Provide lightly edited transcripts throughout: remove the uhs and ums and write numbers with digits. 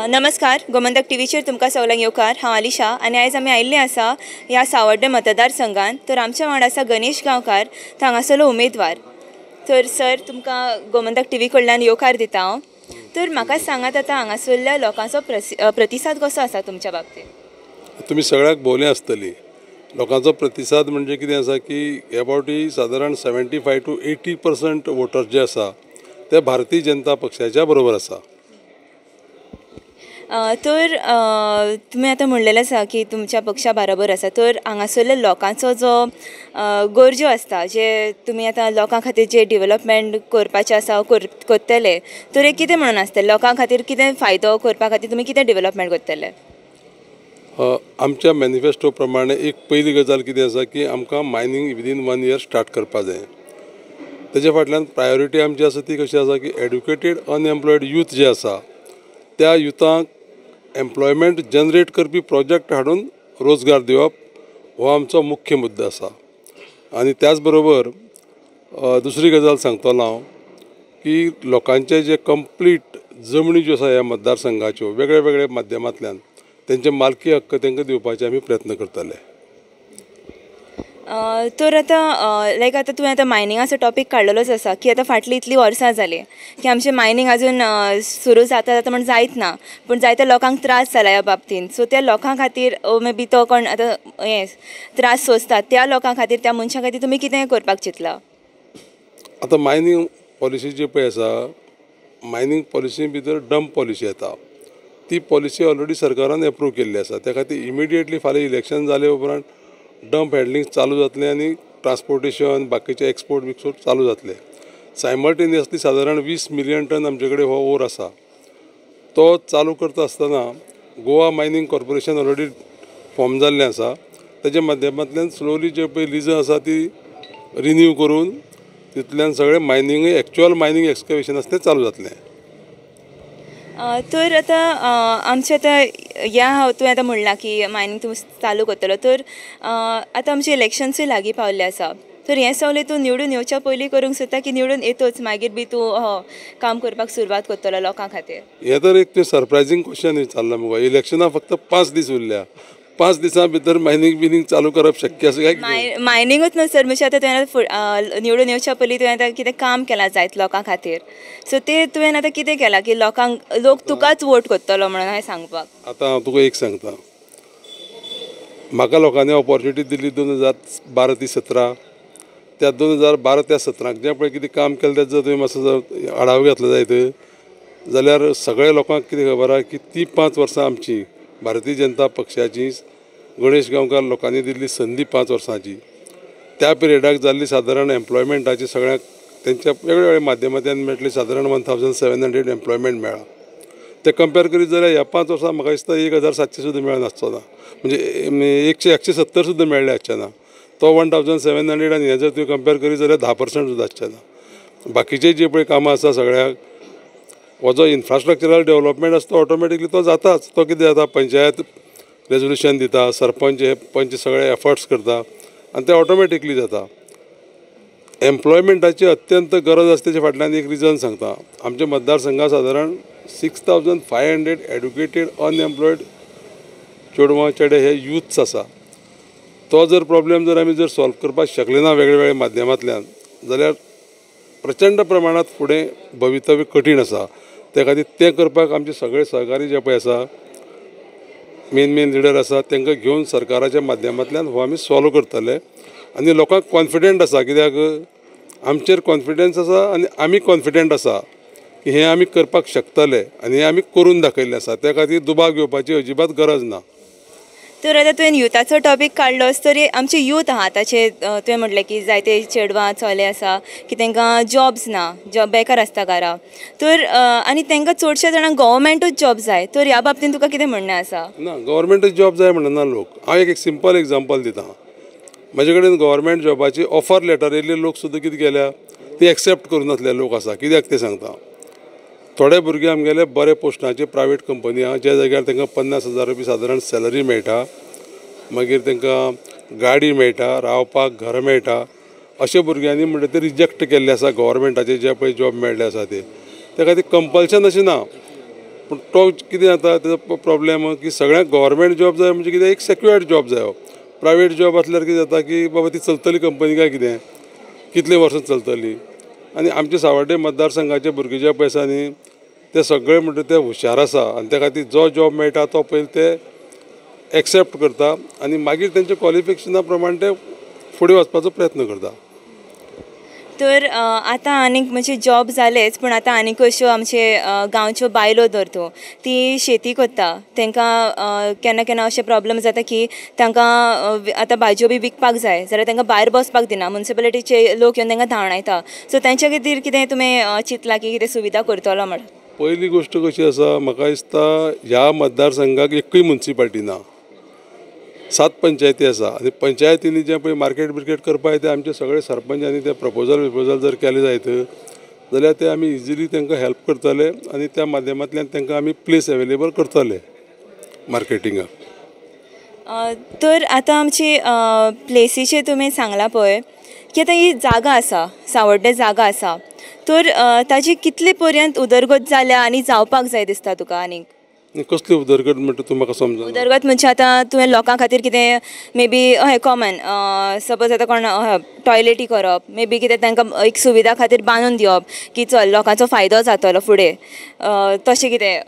नमस्कार, गोमंतक टीव्हीचेर तुमकां सगल्यांक येवकार. हांव आलिशा आनी आयज आमी आयिल्ले आसा ह्या सावड्डें मतदारसंघात. तर आमच्या वांगडा आसा गणेश गांवकार, हांगासरलो उमेदवार. तर सर, तुमकां गोमंतक टीव्ही कडल्यान येवकार दिता हांव. तर म्हाका सांगात, आतां हांगासरल्या लोकांचो प्रतिसाद कसो आसा तुमच्या बाबतींत? तुमी सगळ्याक भोवले आसतली. लोकांचो प्रतिसाद म्हणजे कितें आसा की हे फावटी सादारण 75 to 80% voters जे आसा ते भारतीय जनता पक्षाच्या बरोबर आसा. तर तुमी आतां म्हणलेलें आसा की तुमच्या पक्षा बरोबर आसा. तर हांगासरल्या लोकांचो जो गरजो आसता, जे तुमी आतां लोकां खातीर जे डेवलपमेंट करपाचें आसा करतले, तर हे कितें म्हणून आसतलें? लोकां खातीर कितें फायदो करपा खातीर तुमी कितें डेवलपमेंट करतले? आमच्या मॅनिफेस्टो प्रमाणे एक पयली गजाल कितें आसा की आमकां मायनींग विदीन 1 इयर स्टार्ट करपा जाय. तेज्या फाटल्यान प्रायोरिटी आमची आसा ती कशी आसा की एड्युकेटेड अनएम्प्लॉयड यूथ जे आसा त्या युथांक एम्प्लॉयमेंट जनरेट करपी प्रोजेक्ट हाडून रोजगार दिवप हो आमचो मुख्य मुद्दो आसा. आनी त्याच बरोबर दुसरी गजाल सांगतलो हांव की लोकांचे जे कंप्लीट जमनी ज्यो आसा ह्या मतदारसंघाच्यो वेगळे वेगळे माध्यमांतल्यान तेंचे मालकी हक्क तांकां दिवपाचे आमी प्रयत्न करतले. तर आतां लायक आतां तुवें आतां मायनिंगाचो टॉपीक काडलेलोच आसा की आतां फाटलीं इतलीं वर्सां जालीं की आमचें मायनींग अजून सुरू जाता जाता म्हण जायत ना, पूण जायत्या लोकांक त्रास जाला ह्या बाबतीन. सो त्या लोकां खातीर मे बी तो कोण आतां हें त्रास सोंसता त्या लोकां खातीर, त्या मनशां खातीर तुमी कितें करपाक चिंतलां? आतां मायनींग पॉलिसी जी पळय आसा, मायनींग पॉलिसी भितर डंप पॉलिसी येता. ती पॉलिसी ऑलरेडी सरकारान एप्रूव केल्ली आसा. त्या खातीर इमिडिएटली फाल्यां इलेक्शन जाले उपरांत डंप हँडलिंग चालू जातलें आनी ट्रान्सपोर्टेशन बाकीचे एक्सपोर्ट बिक्सपोर्ट चालू जातले. सायमल्टेनियसली सादारण 20 मिलियन टन आमचे कडेन हो ओर आसा. तो चालू करता आसतना Goa mining corporation already form जाल्लें आसा. ताच्या माध्यमांतल्यान स्लोली जे पळय लिजां आसा ती रिन्यू करून तितल्यान सगळें मायनिंगूय एक्चुअल मायनींग एक्सकवेशन आसा तें चालू जातलें. तर आतां आमचें आतां ह्या हांव तुवें आतां म्हणलां की मायनींग तूं चालू करतलो, तर आतां आमचें इलेक्शन्सूय लागीं पावल्लें आसा. तर हें सगळें तूं निवडून येवच्या पयलीं करूंक सोदता की निवडून येतच मागीर बी तूं काम करपाक सुरवात करतलो लोकां खातीर? हें तर एक तें सरप्रायजींग क्वेश्चन विचारलां मुगो. इलेक्शनां फक्त 5 दीस उरल्या, 5 दिसां भितर मायनींग बिनींग चालू करप शक्य आसा काय? मायनिंगूच न्हू सर, म्हणजे आतां तुवें निवडून येवच्या पयलीं तुवें आतां कितें काम केलां जायत लोकां खातीर, सो तें तुवें आतां कितें केलां की लोकांक लोक तुकाच वोट करतलो म्हणून हांवें सांगपाक? आतां हांव तुका एक सांगता, म्हाका लोकांनी ऑपॉर्च्युनिटी दिली 2012 ते 17. त्या 2012 ते 17 जें पळय कितें काम केलें तेजो जर तुवें मातसो आढावो घेतलो जायत जाल्यार सगळ्या लोकांक कितें खबर आसा की ती 5 वर्सां आमची भारतीय जनता पक्षाची गणेश गांवकार लोकांनी दिल्ली संदी 5 वर्सांची, त्या पिरियडाक जाल्ली सादारण एम्प्लॉयमेंटाची सगळ्यांक तेंच्या वेगवेगळ्या माध्यमांतल्यान मेळटली सादारण 1700 एम्प्लॉयमेंट मेळ्ळा. ते कंपेर करीत जाल्यार ह्या 5 वर्सां म्हाका दिसता 1700 सुद्दां मेळनासचो ना, म्हणजे 170 सुद्दां मेळ्ळें आसचें ना. तो 1700 आनी हें जर तुवें कंपेर करीत जाल्यार 10% सुद्दां आसचें ना. बाकीचे जे पळय कामां आसा सगळ्याक हो जो इन्फ्रास्ट्रक्चरल डेवलपमेंट आसा तो ऑटोमॅटिकली तो जाताच. तो कितें जाता, पंचायत रेजोल्युशन दिता, सरपंच हे पंच सगळे एफर्ट्स करता आनी ते ऑटोमॅटिकली जाता. एम्प्लॉयमेंटाची अत्यंत गरज आसा. तेच्या फाटल्यान एक रिजन सांगता, आमच्या मतदारसंघात सादारण 6500 एड्युकेटेड अनएम्प्लॉयड चेडवां चेडे हे युथ्स आसा. तो जर प्रॉब्लेम जर आमी जर सॉल्व करपाक शकले ना वेगळे वेगळे माध्यमांतल्यान जाल्यार प्रचंड प्रमाणांत फुडें भवितव्य कठीण आसा. त्या खातीर तें करपाक आमचे सगळे सहकारी जे पळय आसा, मेन मेन लिडर आसा तांकां घेवन सरकाराच्या माध्यमांतल्यान हो आमी सॉल्व करतले. आनी लोकांक कॉन्फिडंट आसा, कित्याक आमचेर कॉन्फिडन्स आसा आनी आमी कॉन्फिडंट आसा की हें आमी करपाक शकतले आनी हें आमी करून दाखयल्लें आसा. त्या खातीर दुबाव घेवपाची अजिबात गरज ना. तर आतां तुवें युथाचो टॉपीक काडलोच, तर आमचे यूथ आहा ताचे तुवें म्हटलें की जायते चेडवां चले आसा की तांकां जॉब्स ना, जॉब बेकार आसता घरा, तर आनी तांकां चडशा जाणांक गव्हर्मेंटूच जॉब जाय. तर ह्या बाबतीन तुका कितें म्हणणें आसा? ना, गव्हर्मेंटूच जॉब जाय म्हणना लोक. हांव एक सिंपल एग्जाम्पल दिता. म्हजे कडेन गव्हर्मेंट जॉबाची ऑफर लेटर येयल्ले लोक सुद्दां कितें केल्या ती एक्सेप्ट करूं नासले लोक आसा. कित्याक तें सांगता, थोडे भुरगे आमगेले बरे पोस्टाचे प्रायवेट कंपनी आहा ज्या जाग्यार तांकां 50,000 रुपया सादारण सॅलरी मेळटा, मागीर तांकां गाडी मेळटा, रावपाक घर मेळटा. अशे भुरग्यांनी म्हणटा ते रिजेक्ट केल्ले आसा गव्हर्मेंटाचे जे पळय जॉब मेळ्ळे आसा ते. त्या खातीर कंपल्शन अशें ना, पूण तो कितें जाता तेजो प्रोब्लेम की सगळ्यांक गव्हर्मेंट जॉब जाय म्हणजे कितें एक सेक्युअर्ड जॉब जायो. प्रायवेट जॉब आसल्यार कितें जाता की बाबा ती चलतली कंपनी काय कितें कितलीं वर्सां चलतली. आनी आमच्या सावर्डे मतदारसंघाचे भुरगे जे पळय आसा न्ही ते सगळे म्हणटा ते हुशार आसा आनी त्या खातीर जो जॉब मेळटा तो पयलीं ते एक्सेप्ट करता आनी मागीर तेंच्या क्वॉलिफिकेशना प्रमाण ते फुडें वचपाचो प्रयत्न करता. तर आतां आनीक म्हणजे जॉब जालेच पूण आतां आनीक अश्यो आमचे गांवच्यो बायलो धर तूं ती शेती करता तांकां केन्ना केन्ना अशें प्रोब्लम जाता की तांकां आतां भाजयो बी विकपाक जाय जाल्यार तांकां भायर बसपाक दिना, मुन्सिपेलिटीचे लोक येवन तांकां धांवडायता. सो तांच्या खातीर कितें तुमी चिंतलां की कितें सुविधा करतलो म्हण? पयली गोश्ट कशी आसा, म्हाका दिसता ह्या मतदारसंघाक एकूय मुन्सिपालिटी ना, 7 पंचायती आसा आनी पंचायतींनी जें पळय मार्केट बिर्केट करपाक ते आमचे सगळे सरपंच आनी ते प्रपोजल बिपोजल जर केले जायत जाल्यार ते आमी इजिली तांकां हेल्प करतले आनी त्या माध्यमांतल्यान तांकां आमी प्लेस अवेलेबल करतले मार्केटिंगाक. तर आतां आमची प्लेसीचेर तुमी सांगलां पळय की आतां ही जागा आसा सावर्डे जागा आसा तर ताजी कितले पर्यंत उदरगत जाल्या आनी जावपाक जाय दिसता तुका? आनीक कसली उदरगत म्हणटा तूं म्हाका समजना. उदरगत म्हणजे आतां तुवें लोकां खातीर कितें मे बी हय कॉमन सपोज आतां कोण टॉयलेटी करप मे बी कितें तांकां एक सुविधा खातीर बांदून दिवप की चल लोकांचो फायदो जातलो फुडें तशें कितें?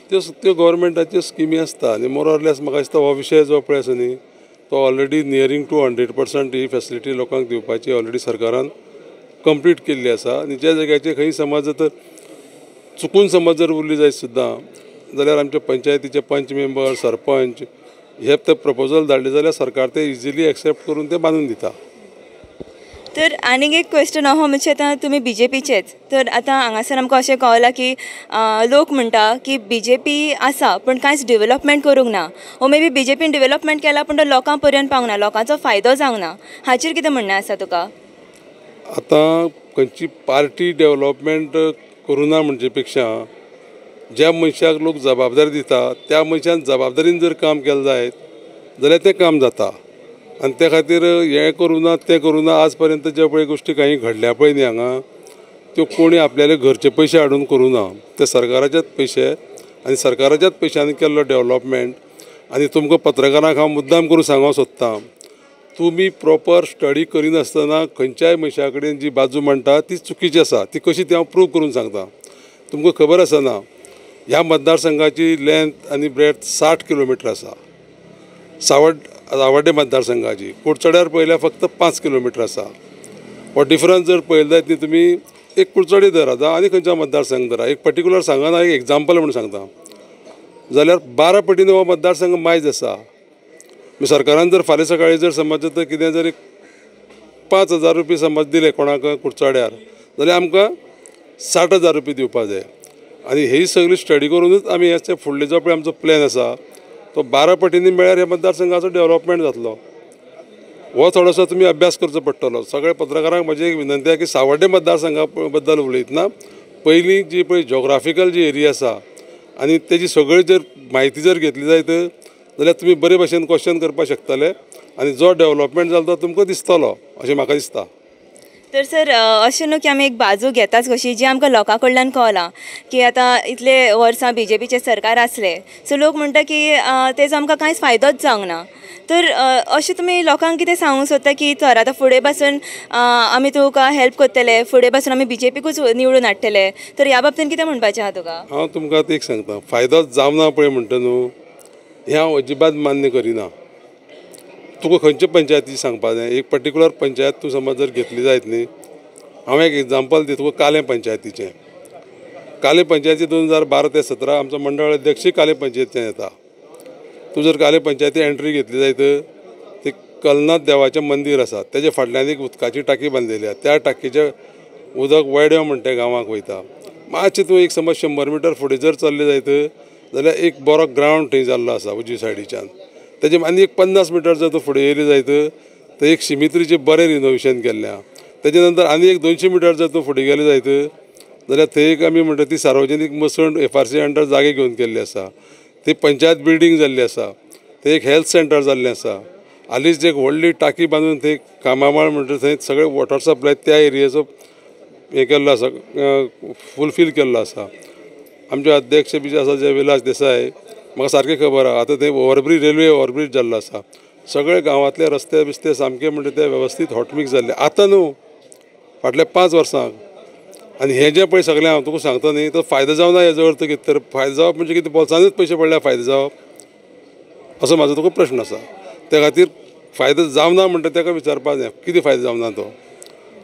त्यो त्यो गव्हर्मेंटाच्यो स्किमी आसता आनी मोर ऑर लेस म्हाका दिसता हो विशय जो पळय आसा न्ही तो ऑलरेडी नियरींग टू 100% ही फेसिलिटी लोकांक दिवपाची ऑलरेडी सरकारान कंप्लीट केल्ली आसा. आनी ज्या जाग्याचेर खंय समज जर चुकून समज जर उरली जायत सुद्दां जाल्यार आमच्या पंचायतीचे पंच मेंबर सरपंच हे ते प्रपोजल धाडले जाल्यार सरकार ते इजिली एक्सेप्ट करून ते बांदून दिता. तर आनीक एक क्वेश्चन आहा म्हणजे आतां तुमी बीजेपीचेच तर आतां हांगासर आमकां अशें कळलां की लोक म्हणटा की बीजेपी आसा पूण कांयच डेवलपमेंट करूंक ना ओ मे बी बीजेपीन डेवलपमेंट केलां पूण तो लोकां पर्यंत पावंक ना, लोकांचो फायदो जावंक ना, हाचेर कितें म्हणणें आसा तुका? आतां खंयची पार्टी डेवलपमेंट करूं ना म्हणचे पेक्षा ज्या मनशाक लोक जबाबदारी दिता त्या मनशान जबाबदारीन जर काम केलें जायत जाल्यार तें काम जाता. आनी त्या खातीर हें करूं ना तें करूं ना आज पर्यंत ज्यो पळय गोश्टी कांय घडल्या पळय न्ही हांगा त्यो कोणी आपल्याले घरचे पयशे हाडून करूं ना, ते सरकाराचेच पयशे आनी सरकाराच्याच पयशांनी केल्लो डेवलपमेंट. आनी तुमकां पत्रकारांक हांव मुद्दाम करून सांगूंक सोदतां, तुमी प्रोपर स्टडी करिनासतना खंयच्याय मनशा कडेन जी बाजू मांडटा ती चुकीची आसा. ती कशी ती हांव प्रूव करून सांगता. तुमकां खबर आसना ह्या मतदारसंघाची लेंथ आनी ब्रेथ 60 किलोमिटर आसा. सावर्डे मतदारसंघाची कुडचड्यार पळयल्यार फक्त 5 किलोमिटर आसा. हो डिफरन्स जर पळयलो जायत न्ही तुमी एक कुडचडे धरा जावं आनी खंयचो मतदारसंघ धरा, एक पर्टिकुलर सांगना एक एग्जाम्पल म्हणून सांगता जाल्यार 12 पटीन हो मतदारसंघ मायज आसा. सरकारान जर फाल्यां सकाळीं जर समज तर कितें जर एक 5,000 रुपये समज दिले कोणाक कुडचड्यार जाल्यार आमकां 60,000 रुपये दिवपाक जाय. आनी ही सगळी स्टडी करूनच आमी हे फुडले जो पळय आमचो प्लॅन आसा तो 12 पटींनी मेळ्यार ह्या मतदारसंघाचो डेवलपमेंट जातलो. हो थोडोसो तुमी अभ्यास करचो पडटलो. सगळ्या पत्रकारांक म्हजी एक विनंती आसा की सावर्डे मतदारसंघा बद्दल उलयतना पयलीं जी पळय जोग्राफिकल जी एरिया आसा आनी तेजी सगळी जर म्हायती जर घेतली जायत जाल्यार तुमी बरे भशेन क्वेश्चन करपाक शकतले आनी जो डेवलपमेंट जालो तो तुमकां दिसतलो अशें म्हाका दिसता. तर सर अशें न्हू की आमी एक बाजू घेताच कशी जी आमकां लोकां कडल्यान कळलां की आतां इतले वर्सां बीजेपीचें सरकार आसलें सो लोक म्हणटा की तेजो आमकां कांयच फायदोच जावंक ना. तर अशें तुमी लोकांक कितें सांगूंक सोदता की सर आतां फुडें पासून आमी तुका हेल्प करतले, फुडें पासून आमी बीजेपीकूच निवडून हाडटले, तर ह्या बाबतीन कितें म्हणपाचें आहा तुका? हांव तुमकां आतां एक सांगता, फायदो जावना पळय म्हणटा न्हू हें हांव अजिबात मान्य करिना. तुका खंयचे पंचायती सांगपा जाय, एक पर्टिकुलर पंचायत तूं समज जर घेतली जायत न्ही, हांव एक एग्जाम्पल दिता तुका कालें पंचायतीचें. कालें पंचायती 2012 ते 17 आमचो मंडळ अध्यक्ष कालें पंचायतीच्यान येता. तूं जर कालें पंचायती एंट्री घेतली जायत ती कलनाथ देवाचें मंदीर आसा तेजे फाटल्यान एक उदकाची टाकी बांदिल्ली आसा, त्या टाकीचें उदक वेड्यो म्हणटा गांवांक वयता. मातशें तूं एक समज 100 मिटर फुडें जर चल्लें जायत जाल्यार एक बरो ग्रावंड थंय जाल्लो आसा उजवी सायडीच्यान, तेजे आनी एक 50 मिटर जर तूं फुडें येयलें जायत तर एक शिमित्रीचें बरें रिनोवेशन केल्लें आसा. तेजे नंतर आनी एक 200 मिटर जर तूं फुडें गेलें जायत जाल्यार थंय एक आमी म्हणटा ती सार्वजनीक मसण FRC under जागे घेवन केल्ली आसा, ती पंचायत बिल्डींग जाल्ली आसा, थंय एक हेल्थ सेंटर जाल्लें आसा. हालींच एक व्हडली टाकी बांदून थंय कामामाळ म्हणटा थंय सगळे वॉटर सप्लाय त्या एरियेचो हें केल्लो आसा, फुलफील केल्लो आसा. आमचे अध्यक्ष बी जे आसा जे विलास देसाय म्हाका सारकें खबर आहा. आतां थंय ओवरब्रीज, रेल्वे ओवरब्रीज जाल्लो आसा, सगळे गांवांतले रस्ते बिस्ते सामके म्हणटा ते वेवस्थीत हॉटमिक्स जाल्ले आतां न्हू फाटल्या 5 वर्सांक. आनी हें जें पळय सगळें हांव तुका सांगता न्ही, तो फायदो जावना हेजो अर्थ कितें तर फायदो जावप म्हणजे कितें बोल्सानूच पयशे पडल्यार फायदो जावप असो म्हाजो तुका प्रश्न आसा. त्या खातीर फायदो जावना म्हणटा ताका विचारपाक जाय कितें फायदो जावना तो.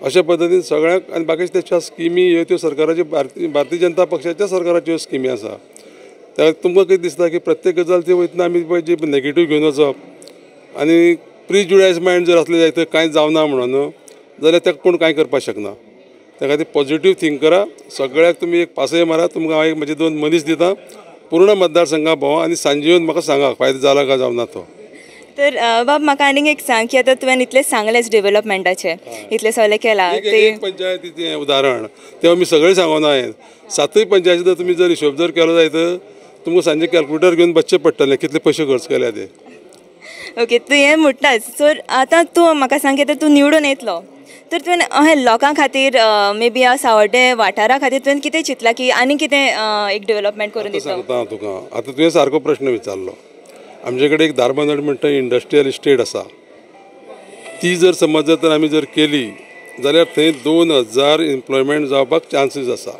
अशा पद्दतीन सगळ्यांक आनी बाकीचे त्याच्या स्किमी ह्यो त्यो सरकाराच्यो भारतीय जनता पक्षाच्या सरकाराच्यो स्किमी आसा. त्या तुमकां कितें दिसता की प्रत्येक गजाल ती वयतना आमी पळय जी नेगेटीव घेवन वचप आनी प्रिजुडायज मायंड जर आसलें जायत तर कांय जावना म्हणून जाल्यार ताका कोण कांय करपाक शकना. त्या खातीर पॉझिटीव थिंक करा, सगळ्याक तुमी एक पासय मारा. तुमकां हांव एक म्हजे 2 मनीस दिता, पूर्ण मतदारसंघा भोंवा आनी सांजे येवन म्हाका सांगा फायदो जाला काय जावना तो. तर बाब म्हाका आनीक एक सांग की आतां तुवें इतलें सांगलेंच डेवलपमेंटाचें, इतलें सगळें केलां, एक पंचायतीचें उदाहरण तें आमी सगळें सांगूना हांवें. 7 पंचायती जर तुमी जर हिशोब जर केलो जायत तुमकां सांजे कॅल्कुलेटर घेवन बसचें पडटलें कितले पयशे खर्च केल्या ते. ओके, तूं हें म्हणटाच. सो आतां तूं म्हाका सांग की आतां तूं निवडून येतलो तर तुवें अहें लोकां खातीर मे बी ह्या सावड्डें वाठारा खातीर तुवें कितें चिंतलां की आनी कितें एक डेवलपमेंट करून दितलो? सांगता हांव तुका. आतां तुवें सारको प्रश्न विचारलो. आमचे कडेन एक धारबांदोड म्हणटा इंडस्ट्रियल इस्टेट आसा, ती जर समज जर आमी जर केली जाल्यार थंय 2000 एम्प्लॉयमेंट जावपाक चान्सीस आसा.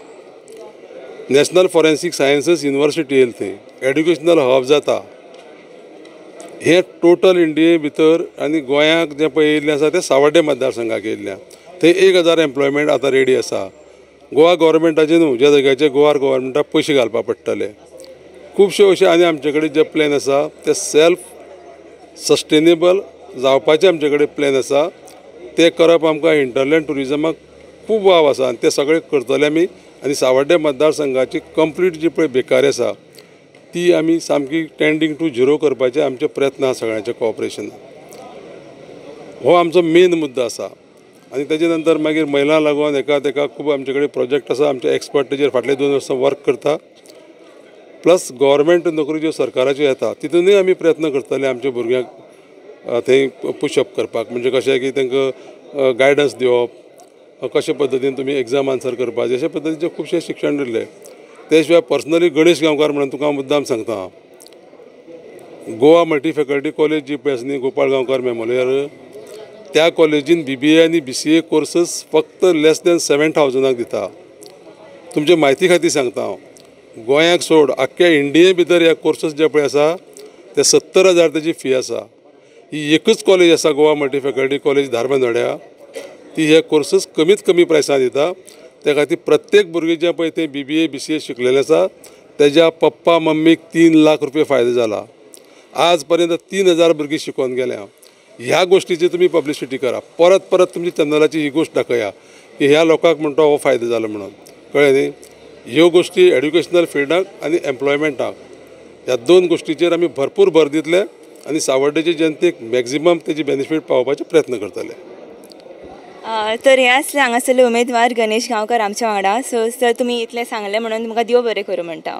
नॅशनल फॉरेन्सीक सायन्सीस युनिवर्सिटी येयली थंय, एड्युकेशनल हब जाता. हें टोटल इंडिये भितर आनी गोंयाक जें पळय येयल्लें आसा तें सावड्डें मतदारसंघाक येयल्लें, थंय 1000 एम्प्लॉयमेंट आतां रेडी आसा. गोवा गव्हर्मेंटाचे न्हू, ज्या जाग्याचे गोवा गव्हर्मेंटाक पयशे घालपाक पडटले. खुबशे अशे आनी आमचे कडेन जे प्लॅन आसा ते सेल्फ सस्टेनेबल जावपाचे आमचे कडेन प्लॅन आसा. ते करप आमकां हिंटरलँड ट्युरिजमाक खूब वाव आसा आनी ते सगळे करतले आमी. आनी सावड्डें मतदारसंघाची कंप्लीट जी पळय बेकारी आसा ती आमी सामकी टेंडींग टू झिरो करपाचे आमचे प्रयत्न आसा सगळ्यांचे कॉपरेशन. हो आमचो मेन मुद्दो आसा. आनी तेजे नंतर मागीर महिलां लागून एका तेका खूब आमचे कडेन प्रोजेक्ट आसा. आमचे एक्सपर्ट तेजेर फाटले 2 वर्सां वर्क करता. प्लस गव्हर्मेंट नोकरी ज्यो सरकाराच्यो येता तितूनय आमी प्रयत्न करतले आमच्या भुरग्यांक थंय पुशअप करपाक, म्हणजे कशें की तांकां गायडन्स दिवप, कशे पद्दतीन तुमी एग्जाम आन्सर करपाचें, अशे पद्दतीचें खुबशें शिक्षण दिल्लें. ते शिवाय पर्सनली गणेश गांवकार म्हणून तुका हांव मुद्दाम सांगता, गोवा मल्टी फॅकल्टी कॉलेज जी पळय आसा न्ही गोपाळ गांवकार मेमोरियल, त्या कॉलेजीन BBA आनी BCA courses फक्त लेस दॅन 7000 दिता. तुमचे म्हायती खातीर सांगता हांव, गोंयाक सोड आख्ख्या इंडिये भितर ह्या कोर्सीस जे पळय आसा ते 70,000 तेजी फी आसा. ही एकूच कॉलेज आसा गोवा मल्टी फॅकल्टी कॉलेज धारबांदोड्या, ती हे कोर्सीस कमीत कमी प्रायसान दिता. त्या खातीर प्रत्येक भुरगें जें पळय तें BBA BCA शिकलेलें आसा तेज्या पप्पा मम्मीक 3 लाख रुपया फायदो जाला. आज पर्यंत 3000 भुरगीं शिकोवन गेल्या. ह्या गोश्टीची तुमी पब्लिसिटी करा, परत परत तुमच्या चॅनलाची ही गोश्ट दाखया की ह्या लोकांक म्हणटा हो फायदो जाला म्हणून, कळ्ळें न्ही. ह्यो गोश्टी एड्युकेशनल फिल्डाक आनी एम्प्लॉयमेंटाक ह्या 2 गोश्टीचेर आमी भरपूर भर दितले आनी सावड्डेचे जनतेक मॅक्झिमम तेजी बेनिफीट पावोवपाचे प्रयत्न करतले. तर हे आसले हांगासरले उमेदवार गणेश गांवकार आमच्या वांगडा. सो सर तुमी इतलें सांगलें म्हणून तुमकां देव बरें करूं म्हणटा.